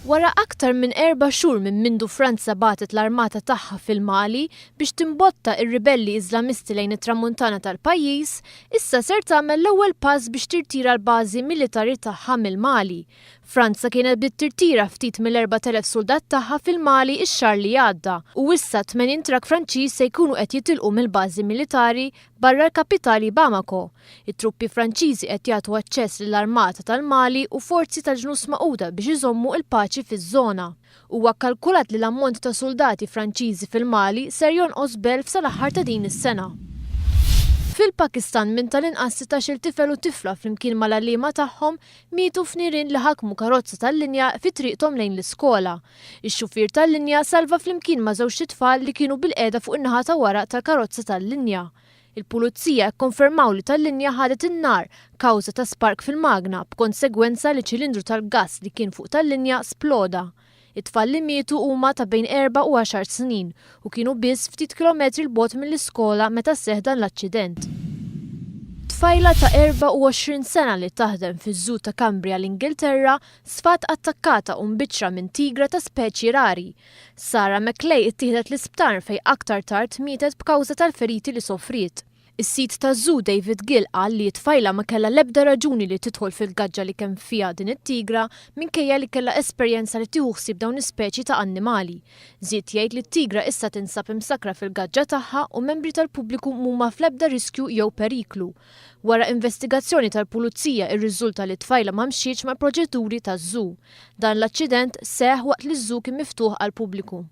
Wara aktar minn erba' xhur minn mindu Franza bagħtet l-armata tagħha fil-Mali biex timbotta r-ribelli Iżlamisti lejn it-Tramuntana tal-pajjiż, issa ser tagħmel l-ewwel pass biex tirtira l-bażi militari tagħha mill-Mali. Franza kienet bdiet tirtira ftit mill-4,000 suldat tagħha fil-Mali x-xahar li għadda u issa 80 trakk Franċiż se jkunu qed jitilqu mill-bażi militari barra l-kapitali Bamako. It-truppi Franċiżi qed jagħtu aċċess lill-armata tal-Mali u forzi tal-Ġnus Magħquda biex iżommu l-paċi fiż-żona. Huwa kkalkulat li l-ammont ta' suldati Franċiżi fil-Mali ser jonqos b'elf sal-aħħar ta' din is-sena. Fil-Pakistan minn tal-inqas 16-il tifel u tifla flimkien mal-għalliema tagħhom mietu f'nirien li ħakmu karozza tal-linja fi triqthom lejn l-iskola. Ix-xufier tal-linja salva flimkien ma' żewġt itfal li kienu bilqiegħda fuq in-naħa ta' wara tal-karozza tal-linja. Il-Pulizija kkonfermaw li tal-linja ħadet in-nar kawża ta' spark fil-magna b'konsegwenza li ċilindru tal-gass li kien fuq tal-linja sploda. It-tfal li mietu huma ta' bejn erba' u għaxar snin u kienu biss ftit kilometri 'l bogħod mill-iskola meta seħħ dan l-aċċident. Tfajla ta' 24 sena li taħdem fiż-Zoo ta' Cumbria l-Ingilterra sfat attakkata u mbiċċra minn tigra ta' speċi rari. Sarah McLay ittieħdet l-isptar fejn aktar tard mietet b'kawża tal-feriti li sofriet. Is-sid taż-zoo David Gill qal li t-tfajla ma kellha l-ebda raġuni li tidħol fil-gaġġa li kemm fiha din it-tigra minkejja li kellha esperjenza li tieħu ħsieb dawn l-ispeċi ta' annimali. Żied jgħid li t-tigra issa tinsab imsakkra fil-gaġġa tagħha u membri tal-pubbliku m'huma fl-ebda riskju jew periklu. Wara investigazzjoni tal-pulizija irriżulta li t-tfajla ma mxietx mal-proċeduri taż-zoo. Dan l-aċċident seħħ waqt li ż-zoo kien miftuħ għall-pubbliku.